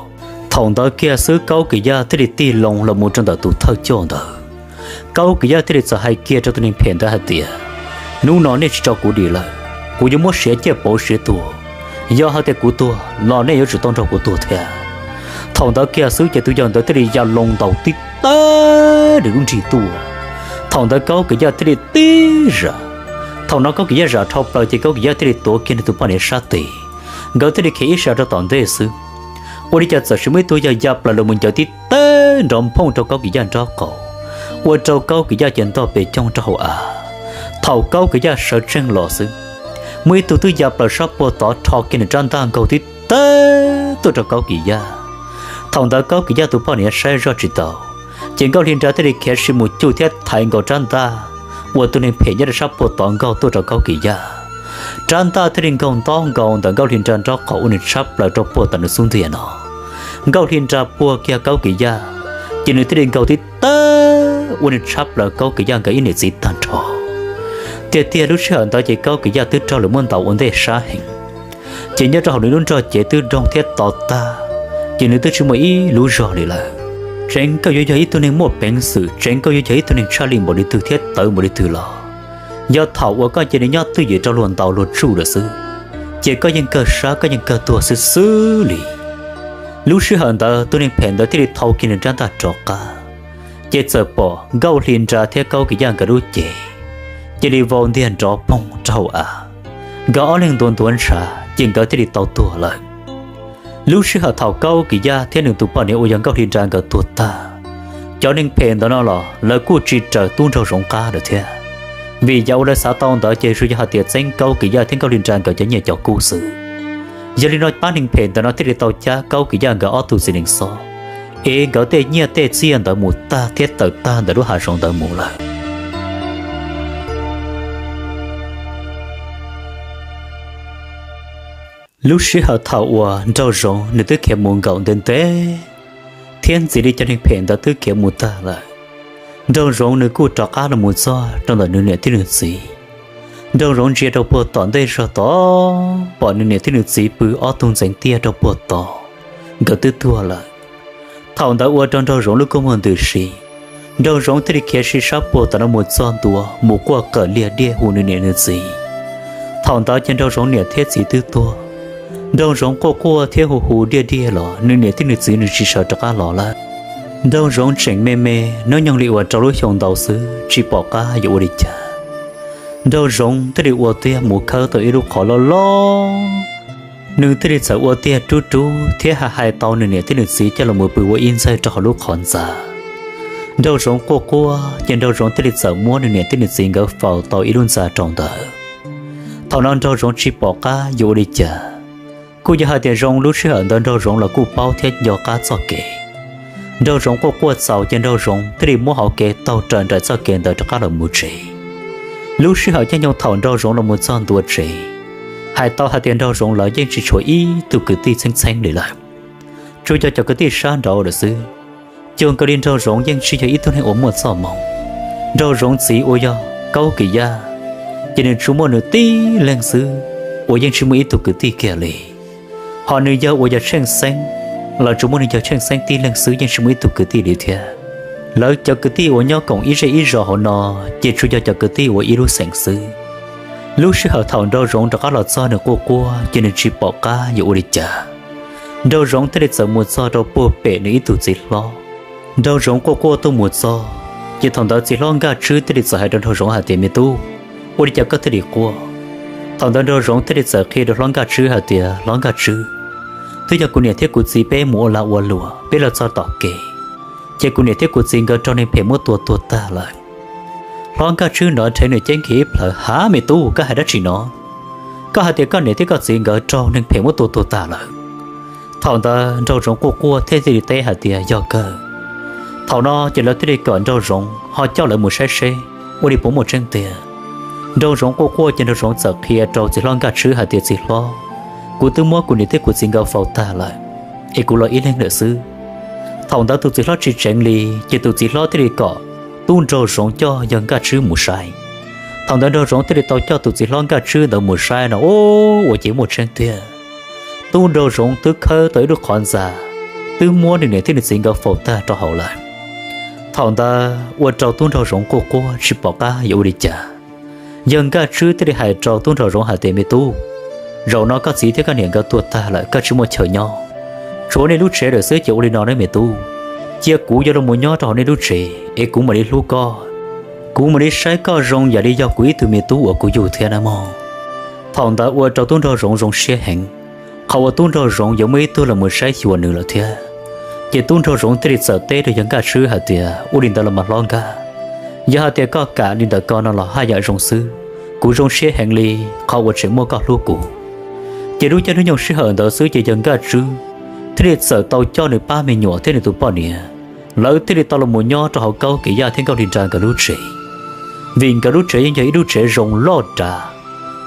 Thaum ntawd kiag xwb Kaub Kis Yaj thiaj li tig loo los mus rau ntawm tus thawj coj ntawd. Kaub Kis Yaj thiaj li txawm hais kiag rau tus neeg phem ntawd hais tias, Hnub no nej tsis tso kuv dim lawm, kuv yuav muab siav ciaj pauv siav tuag. Yog hais tias kuv tuag los nej yuav tsum tau nrog kuv tuag thiab. Thaum ntawd kiag xwb ces tus yawg ntawd thiaj li ya loo ntaus tib tawg nws lub nrig tuaj. Thaum ntawd Kaub Kis Yaj thiaj li tib zam. Thaum no Kaub Kis Yaj zam dhau plaws ces Kaub Kis Yaj thiaj li tuav kiag nws tus poj niam sab tes, nkawd thiaj li khiav ib sab rau tom ntej xwb. Ua li cas txawm sis muaj ib tug yawg ya plaws los mus ncaws tib tawg nrov nphooj rau Kaub Kis Yaj nraub qaum, ua rau Kaub Kis Yaj ces ntog pes coog rau hauv av. Thaum Kaub Kis Yaj sawv tsees los xwb, muaj ib tug twb ya plaws sab puag tod rho kiag nws rab ntaj nkaug tib tawg tuaj rau Kaub Kis Yaj. Thaum ntawd Kaub Kis Yaj tus poj niam saib zoj tsis tau, ces Nkauj Hli Nra thiaj li khiav si mus cuj thiab thaiv nkaus rab ntaj uas tus neeg phem nyob rau sab puag tod nkaug tuaj rau Kaub Kis Yaj. Rab ntaj thiaj li nkaug ntaub nkaus ntawm Nkauj Hli Nra nraub qaum ua nws tshab plaws rau puag tom nws xub ntiag no. Nkauj Hli Nra puag kiag Kaub Kis Yaj, ces nws thiaj li nkaug tib tawg ua nws tshab plaws Kaub Kis Yaj nkawd ib niam txiv tag nrho. Tiag tiag lub sij hawm ntawd ces Kaub Kis Yaj twb raug lawv muab ntaus ua ntej sab heev, ces nyob rau hauv nws lub nrog cev twb doog thiab to tag, ces nws twb tsis muaj ib lub zog li lawm. Tseev koj yuav yog ib tug neeg muaj peev xwm, tseev koj yuav yog ib tug neeg tshaj lij npaum li twg thiab tawv npaum li twg los, yog thaum uas koj cia li nyob twj ywm rau luag ntaus luag tsuj lawm xwb, ces koj yeej kawg sab koj yeej kawg tuag xwb xwb li. Lub sij hawm ntawd tus neeg phem ntawd thiaj li thau kiag nws rab ntaj rov qab, ces txawm pom Nkauj Hli Nra thiab Kaub Kis Yaj nkawd lub cev cia li vau ntiag nrov poog rau hauv av. Nkawd ob leeg ntuav ntuav ntshav ces nkawd thiaj li tau tuag lawm. Lub sij hawm thaum Kaub Kis Yaj thiab nws tus poj niam uas yog Nkauj Hli Nra nkawd tuag tag, cov neeg phem ntawd no los lawv kuj tsis raws tub Nraug Zoov qab lawm thiab, vim yam uas lawv xav tau ntawd ces tsuas yog hais tias txeeb Kaub Kis Yaj thiab Nkauj Hli Nra nkawd cov nyiaj cov kub xwb. Yog li no pab neeg phem ntawd no thiaj li tau cab Kaub Kis Yaj nkawd ob tug txiv neej xob, ev nkawd tej nyiaj tej txiaj ntawd mus tag thiab tawm tag ntawm lub hav zoov ntawd mus lawm. Lub sij hawm thaum uas Nraug Zoov nws twb khiav mus nkaum ntev ntev, thiab ntxiv li cov neeg phem ntawd twb khiav mus tag lawm, Nraug Zoov nws kuj rov qab los mus txog rau ntawm nws niam thiab nws txiv. Nraug Zoov ntsia rau puag tom ntej zog tod, pom nws niam thiab nws txiv pw ob tug ntxeev tiaj rau puag tod, nkawd twb tuag lawm. Thaum ntawd ua rau Nraug Zoov lub kua muag ntws si, Nraug Zoov thiaj li khiav sib sab puag tom no mus txog ntua mus quaj qawm liag diaj hu nws niam nws txiv. Thaum ntawd ces Nraug Zoov niam thiab txiv twb tuag. Nraug Zoov quaj quaj thiab hu hu diaj diaj los nws niam thiab nws txiv nws tsis sawv rov qab los lawm. Nraug Zoov tseem me me, hnub nyoog li uas rau lub xyoo ntau xwb tsis pom qab yuav ua li cas. Nraug Zoov thiaj li ua tiag mus khawb tau ib lub qhov loj loj. Nws thiaj li txawm ua tiag rub rub thiab hais hais tau nws niam thiab nws txiv coj los mus pw ua ib ntxaig rau hauv lub qhov ntxa. Nraug Zoov quaj quaj ces Nraug Zoov thiaj li txawm muab nws niam thiab nws txiv nkawd faus tau ib lub ntxa rau ntawd. Thaum no Nraug Zoov tsis pom qab yuav ua li cas. Kuj yog hais tias zoo lub sij hawm ntawd Nraug Zoov los kuj paub thiab nco qab txoj kev. Nraug Zoov quaj quaj txaus ces Nraug Zoov thiaj li muab hauv kev taug raws nraim txoj kev ntawd rov qab los mus tsev. Lub sij hawm caij nyoog thaum Nraug Zoov los mus txog ntua tsev, hais tau hais tias Nraug Zoov lawv yeej tsis tshuav ib tug kwv tij txheeb txheeb li lawm. Tsuas yog cov kwv tij sab nraud lawm xwb. Cuag nkaus li Nraug Zoov yeej tsis yog ib tug neeg uas muaj txoj moo. Nraug Zoov txiv uas yog Kaub Kis Yaj, ces nws tsuas muaj nws tib leeg xwb uas yeej tsis muaj ib tug kwv tij kiag li. Ho nws yawg uas yog Tsheej Xeeb los tsuas muaj nws yawg Tsheej Xeeb tib leeg xwb yeej tsis muaj ib tug kwv tij li thiab. Lawv cov kwv tij uas nyob koom ib zej ib zos hauv no ces tsuas yog cov kwv tij uas ib lub xeem xwb. Lub sij hawm thaum Nraug Zoov rov qab los txog nws quaj quaj ces nws tsis pom qab yuav ua li cas. Nraug Zoov thiaj li txawm mus txog rau puag pem nws ib tug txiv hlob. Nraug Zoov quaj quaj tuaj mus txog, ces thaum ntawd txiv hlob Nkaj Tswb thiaj li txawm hais rau Nraug Zoov hais tias, Me tub, ua li cas koj thiaj li quaj? Thaum ntawd Nraug Zoov thiaj li txawm qhia rau hlob Nkaj Tswb hais tias, Hlob Nkaj Tswb, twb yog kuv niam thiab kuv txiv peb mus ua lag ua luam, peb los txog tom kev, ces kuv niam thiab kuv txiv nkawd raug neeg phem muab tua tuag tag lawm. Hlob Nkaj Tswb hnov dheev nws ceeb kiag ib plhaw, Hav, me tub, koj hais dab tsi no? Koj hais tias koj niam thiab koj txiv nkawd raug neeg phem muab tua tuag tag lawm? Thaum ntawd Nraug Zoov quaj quaj thiaj li teb hais tias, Yog kawg. Thaum no ces lawv thiaj li kom Nraug Zoov ho coj lawv mus saib seb ua li puas muaj tseeb tiag. Nraug Zoov quaj quaj ces Nraug Zoov txawm qhia rau txiv hlob Nkaj Tswb hais tias, Txiv hlob, kuv twb muab kuv niam thiab kuv txiv nkawd faus tag lawm, es kuv los ib leeg lawm xwb. Thaum ntawd tus txiv hlob tsis tseev li, ces tus txiv hlob thiaj li kom tub Nraug Zoov coj yawg Nkaj Tswb mus saib. Thaum ntawd Nraug Zoov thiaj li tau coj tus txiv hlob Nkaj Tswb ntawd mus saib no, ua ces muaj tseeb tiag. Tub Nraug Zoov twb khawb tau ib lub qhov ntxa, twb muab nws niam thiab nws txiv nkawd faus tag rau hauv lawm. Thaum ntawd ua rau tub Nraug Zoov quaj quaj tsis pom qab yuav ua li cas. Yawg Nkaj Tswb thiaj li hais rau tub Nraug Zoov hais tias, Me tub, zaum no koj txiv thiab koj niam nkawd tuag tag lawm, koj tsis muaj chaw nyob, tshuav nej lub tsev lawm xwb, ces ua li no nawb me tub, cia kuv yuav los mus nyob rau hauv nej lub tsev es kuv mam li hlub koj, kuv mam li saib koj zoo yam li yog kuv ib tug me tub uas kuv yug thiab nawb mog. Thaum ntawd ua rau tub Nraug Zoov zoo siab heev, qhov uas tub Nraug Zoov yuav muaj ib tug los mus saib xyuas nws lawm thiab. Ces tub Nraug Zoov thiaj li txawm teb rau yawg Nkaj Tswb hais tias, Ua li ntawd los mas hlob Nkaj, yog hais tias koj kam li ntawm ko no los haj yam zoo xwb, kuv zoo siab heev li qhov uas tseem muaj koj hlub kuv. Ces lub caij lub nyoog sij hawm ntawd xwb ces yawg Nkaj Tswb thiaj li txawm tau coj nws pab me nyuam thiab nws tus poj niam, lawv thiaj li tau los mus nyob rau hauv Kaub Kis Yaj thiab Nkauj Hli Nra nkawd lub tsev. Vim nkawd lub tsev yeej yog ib lub tsev zoo loj dav,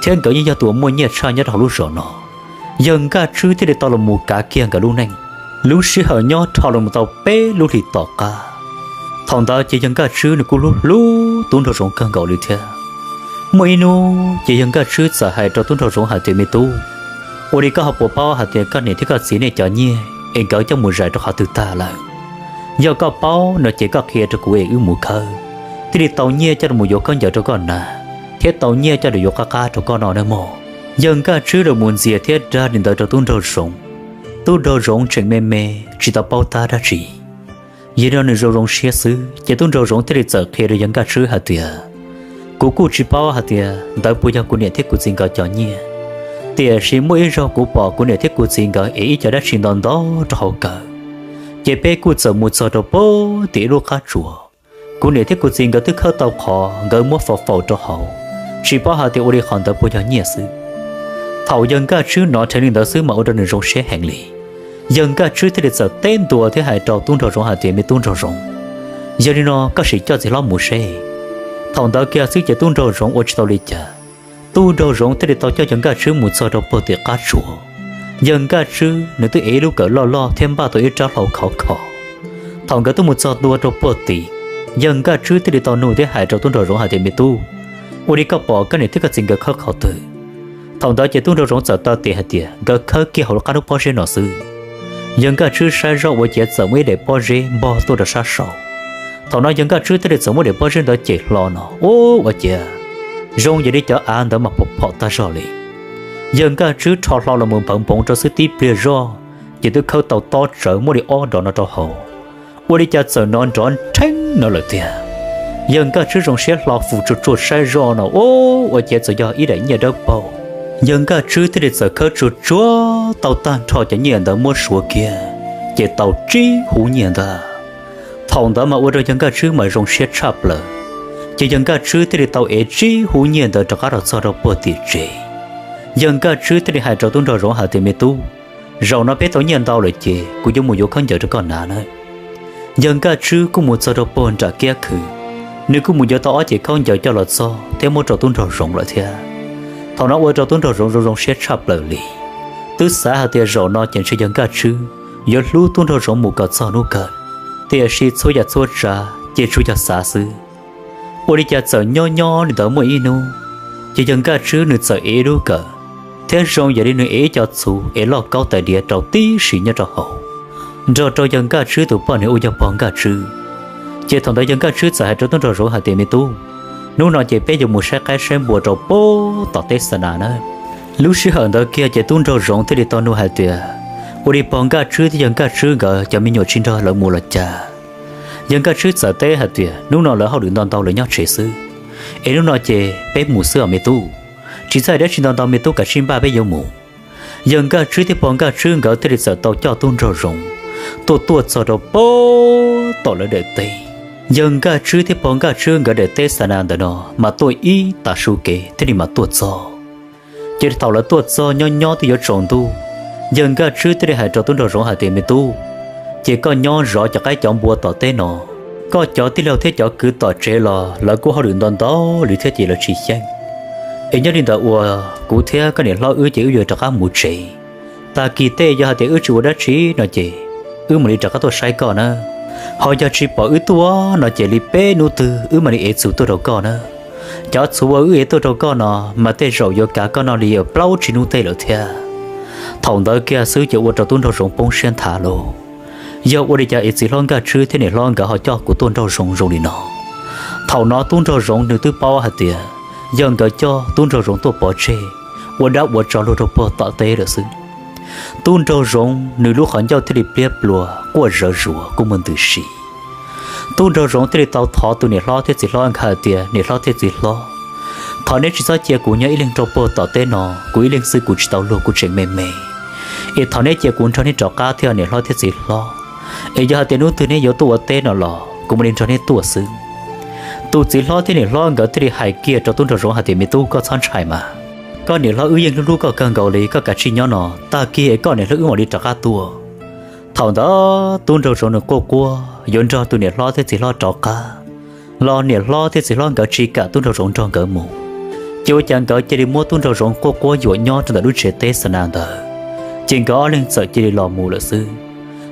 thiab nkawd yeej yog tus uas muaj nyiaj tshaj nyob rau hauv lub zos no. Yawg Nkaj Tswb thiaj li tau los mus kav kiag nkawd lub neej. Lub sij hawm nyob dhau los mus tau peb lub hlis tom qab, thaum ntawd ces yawg Nkaj Tswb nws kuj hlub hlub tub Nraug Zoov kawg nkaus li thiab. Muaj ib hnub ces yawg Nkaj Tswb txawm hais rau tub Nraug Zoov hais tias, Me tub, ua li koj ho puas paub hais tias koj niam thiab koj txiv nej cov nyiaj es nkawd coj mus zais rau qhov twg tag lawm? Yog koj paub no ces koj qhia rau kuv es wb mus khawb, thiaj li tau nyiaj coj los yuav khaub ncaws rau koj hnav, thiab tau nyiaj coj los yuav qab qab rau koj noj nawb mog. Yawg Nkaj Tswb los mus ntxias thiab dag li ntawd rau tub Nraug Zoov. Tub Nraug Zoov tseem me me, tsis tau paub tab dab tsi. Yog li no nws zoo zoo siab xwb, ces tub Nraug Zoov thiaj li txawm qhia rau yawg Nkaj Tswb hais tias, Kuv kuj tsis paub hais tias ntawd puas yog kuv niam thiab kuv txiv nkawd cov nyiaj, tiam sis muaj ib zaug kuv pom kuv niam thiab kuv txiv nkawd ev ib co dab tsi nto nto rau hauv kawm, ces peb kuj txawm mus txog rau puag tim ib lub qab tsuas. Kuv niam thiab kuv txiv nkawd twb khawb tau qhov, nkawd muab faus faus rau hauv, tsis paub hais tias ua li qhov ntawd puas yog nyiaj xwb. Thaum yawg Nkaj Tswb hnov dheev li ntawd xwb mas ua rau nws zoo siab heev li. Yawg Nkaj Tswb thiaj li txawm teb ntua thiab hais rau tub Nraug Zoov hais tias, Me tub Nraug Zoov, yog li no koj sim coj txiv hlob mus seb. Thaum ntawd kiag xwb ces tub Nraug Zoov ua tsis tau li cas, tub Nraug Zoov thiaj li tau coj yawg Nkaj Tswb mus txog rau puag tim qab tsuas. Yawg Nkaj Tswb nws twb ev ib lub kawm loj loj thiab npaj tau ib rab hlau khov kho. Thaum nkawd twb mus txog ntua rau puag tim, yawg Nkaj Tswb thiaj li tau nug thiab hais rau tub Nraug Zoov hais tias, Me tub, ua li koj pom koj niam thiab koj txiv nkawd khawb qhov twg? Thaum ntawd ces tub Nraug Zoov txawm taw tes hais tias, Nkawd khawb kiag hauv qab hnub pob zeb no xwb. Yawg Nkaj Tswb saib zoj ua ciav txawm muaj ib daim pob zeb npog tuaj rau sab saud. Thaum no yawg Nkaj Tswb thiaj li txawm muab daim pob zeb ntawd cem hlo no, ub, ua ciav zoo yam li cov av ntawd mas phom phom tag zog li. Yawg Nkaj Tswb rho hlo los mus nphawv npoov rau xwb tib pliag zoj, ces twb khawb tau tob tsawv muaj li ob dos no rau hauv. Ua li cas txawm nrov nrov nrheeb no lawm tiag. Yawg Nkaj Tswb zoo siab hlo fus tsuag tsuag saib zoj no, ub, ua ciav txawm yog ib daim nyiaj dawb paug. Yawg Nkaj Tswb thiaj li txawm khawb tsuag tsuag tau tag nrho cov nyiaj ntawd muab suav kiag, ces tau tsib hub nyiaj ntawd. Thaum ntawd mas ua rau yawg Nkaj Tswb mas zoo siab tshaj plaws, ces yawg Nkaj Tswb thiaj li tau ev tsib hub nyiaj ntawd rov qab los txog rau puag tim tsev. Yawg Nkaj Tswb thiaj li hais rau tub nraug zoov hais tias, Me tub, zaum no peb tau nyiaj ntau lawm ces kuv yuav mus yuav khaub ncaws rau koj hnav na. Yawg Nkaj Tswb kuj mus txog rau puag nram kiab khw, nws kuj mus yuav tau ob cev khaub ncaws coj los txog thiab muab rau tub nraug zoov lawm thiab. Thaum no ua rau tub nraug zoov zoo zoo siab tshaj plaws li, twb xav hais tias zaum no ces ntshe yawg Nkaj Tswb yuav hlub tub nraug zoov mus kom txog hnub kawg, tiam sis txhua yam txhua tsav ces tsuas yog xav xwb. Ua li cas txawm nyob nyob li ntawd muaj ib hnub, ces yawg Nkaj Tswb nws txawm ev ib lub kawm, thiab zoo yam li nws ev ib co txhuv es loj kaub tais diav rau tib si nyob rau hauv, nrog rau yawg Nkaj Tswb tus poj niam uas yog pog Nkaj Tswb. Ces thaum ntawd yawg Nkaj Tswb txawm hais rau tub nraug zoov hais tias, Me tub, hnub no ces peb yuav mus saib qaib saib npua rau puag tom teb Xa Nas na. Lub sij hawm ntawd kiag ces tub nraug zoov thiaj li tau nug hais tias, Ua li pog Nkaj Tswb thiab yawg Nkaj Tswb nkawd cov me nyuam tsis nrog lawv mus los cas? Yawg Nkaj Tswb txawm teb hais tias, Hnub no lawv hauj lwm ntau ntau lawv nyob tsev xwb, es hnub no ces peb mus xwb os me tub. Tsis txhob hais dab tsi ntau ntau me tub, kav tsij npaj peb yuav mus. Yawg Nkaj Tswb thiab pog Nkaj Tswb nkawd thiaj li txawm tau coj tub nraug zoov tuaj tuaj txog rau puag tom lawv daim teb. Yawg Nkaj Tswb thiab pog Nkaj Tswb nkawd daim teb Xa Nas ntawm no mas tuaj ib tav su kev thiaj li mam tuaj txog. Ces thaum lawv tuaj txog nyob nyob twb yuav tsaus ntuj, yawg Nkaj Tswb thiaj li hais rau tub nraug zoov hais tias, Me tub, ces koj nyob zov cov qaib cov npua tom teb no, koj cov tij laug thiab cov kwv tom tsev los lawv kuj hauj lwm ntau ntau li thiab ces lawv tsis xyeej. Es nyob li ntawd uas kuv thiab koj niam hlob wb ces wb yuav rov qab mus tsev. Tag kis tej yog hais tias wb tsis ua dab tsi no ces wb mam li rov qab tuaj saib koj na. Ho yog tsis pom wb tuaj no ces li peb hnub twg wb mam li ev txhuv tuaj rau koj na. Cov txhuv uas wb ev tuaj rau koj no mas tej zaum yuav kav koj noj li plaub tsib hnub tej lawm thiab. Thaum ntawd kiag xwb ces ua rau tub nraug zoov poob siab nthav lauj. Yog ua li cas es txiv hlob Nkaj Tswb thiab niam hlob nkawd ho coj kuv tuaj nraug zoov zoo li no? Thaum no tub nraug zoov nws twb paub hais tias yog nkawd coj tub nraug zoov tuaj pov tseg ua dab ua tsov luag rau puag tom teb lawm xwb. Tub nraug zoov nws lub qhov ncauj thiaj li pliab pluas quaj zawv zuav kuj muaj ntws si. Tub nraug zoov thiaj li tau thov tus niam hlob thiab txiv hlob nkawd hais tias, Niam hlob thiab txiv hlob, thov neb tsis txhob cia kuv nyob ib leeg rau puag tom teb no, kuv ib leeg xwb kuv tsis tau luag, kuv tseem me me. Es thov neb cia kuv nrog neb rov qab thiab niam hlob thiab txiv hlob. Es yog hais tias hnub twg neb yuav tuaj ua teb no los kuv mam li nrog neb tuaj xwb. Tus txiv hlob thiab niam hlob nkawd thiaj li hais kiag rau tub nraug zoov hais tias, Me tub, koj txhob ntshai mas. Koj niam hlob wb yeej hlub hlub koj kawg nkaus li, koj kav tsij nyob no, tag kis es koj niam hlob wb mam li rov qab tuaj. Thaum ntawd tub nraug zoov nws quaj quaj yuav nrog tus niam hlob thiab txiv hlob rov qab, los niam hlob thiab txiv hlob nkawd tsis kam tub nraug zoov nrog nkawd mus. Ces ua cas nkawd cia li muab tub nraug zoov quaj quaj yuam nyob rau ntawm lub tsev teb Xa Nas ntawd, ces nkawd ob leeg txawm cia li los mus lawm xwb.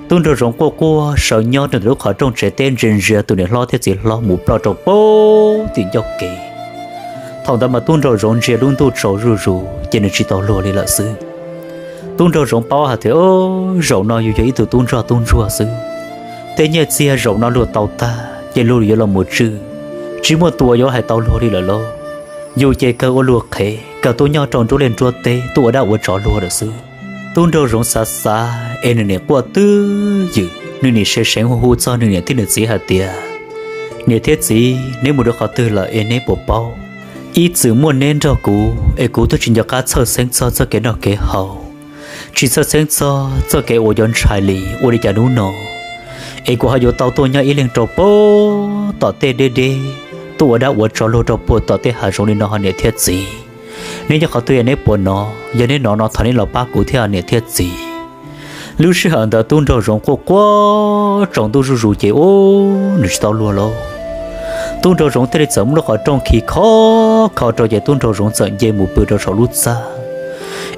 Tub nraug zoov quaj quaj sawv nyob rau ntawm lub qhov rooj tsev teb ntsia ntsia tus niam hlob thiab txiv hlob mus ploj rau puag tim ncauj kev. Thaum ntawd mas tub nraug zoov ntsia lub ntuj tsaus zuj zus ces nws tsis tau luag li lawm xwb. Tub nraug zoov paub hais tias, Zaum no yus yog ib tug tub ntsoj tub ntsuag xwb. Tej nyiaj txiag zaum no luag tau tag ces luag yuav los mus tswj, tsis muaj tus uas yuav hais tau luag li lawm lauj. Yus ces kawg ua luag qhev, kawg tuaj nyob rau nruab liaj nruab teb tuaj ua dab ua tsov luag lawm xwb. Tub nraug zoov xav xav es nws nim quaj twj ywm, nws nim seev seev hu hu txog nws niam thiab nws txiv hais tias, Niam thiab txiv, neb mus rau qhov twg lawm es neb puas paub? Ib txwm muaj neb nrog kuv es kuv twb tsis nco qab txhawj xeeb txog txoj kev noj kev haus, tsis txhawj xeeb txog txoj kev uas yuav ntshai li. Ua li cas hnub no es kuv ho yuav tau tuaj nyob ib leeg rau puag tom tej deb deb, tuaj ua dab ua tsov luag rau puag tom tej hav zoov li no ho niam thiab txiv? Neb nyob qhov twg es neb puas hnov? Yog neb hnov no thov neb los pab kuv thiab niam thiab txiv. Lub sij hawm ntawd tub nraug zoov quaj quaj tsaus ntuj zuj zus ces ub, nws tsis tau luag lauj. Tub nraug zoov thiaj li txawm muab lub qhov rooj khi khov kho rau ces tub nraug zoov txawm nce mus pw rau saum lub txaj.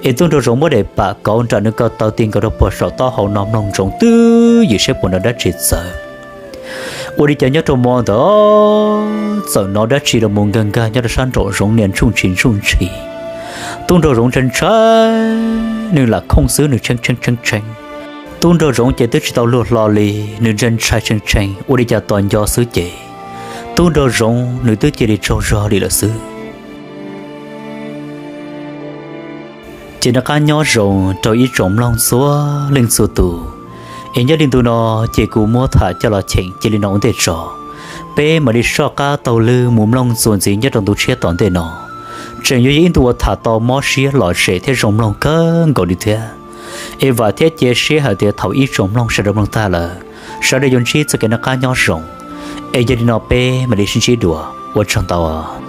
Es tub nraug zoov muab daim pam kauv nram nws ko taw ti nkaus rau puag saum taub hau no mloog ntsoov twj ywm saib puas hnov dab tsi txawv. Ua li cas nyob rau hmo ntawd txawm hnov dab tsi los mus nkag nkag nyob rau sab nraum zoov nias ntsuj ntshis ntsuj ntshis. Tub nraug zoov ntshai ntshai, nws lam khooj xwb nws tshee tshee tshee tshee. Tub nraug zoov ces twb tsis tau luag hlo li, nws ntshai ntshai tshee tshee ua li cas tos nco xwb ces tub nraug zoov nws twb cia li tsaug zog li lawm xwb. Ces noj qab nyob zoo rau ib tsoom mloog txhua leej txhua tus, es nyob li ntu no ces kuv muab tham coj los cheem cia li no ua ntej tso. Peb mam li soj qab taug lw mus mloog txuas ntxiv nyob rau ntu tshiab tom ntej no. Tseem yuav yog ib ntu uas tham tau mob siab lom zem thiab zoo mloog kawg nkaus li thiab. Es vam thiab cia siab hais tias thaum ib tsoom mloog sawv daws mloog tag lawm, sawv daws yuav ntsib txoj kev noj qab nyob zoo. Es yog li no peb mam li sib ntsib dua, ua tsaug ntau.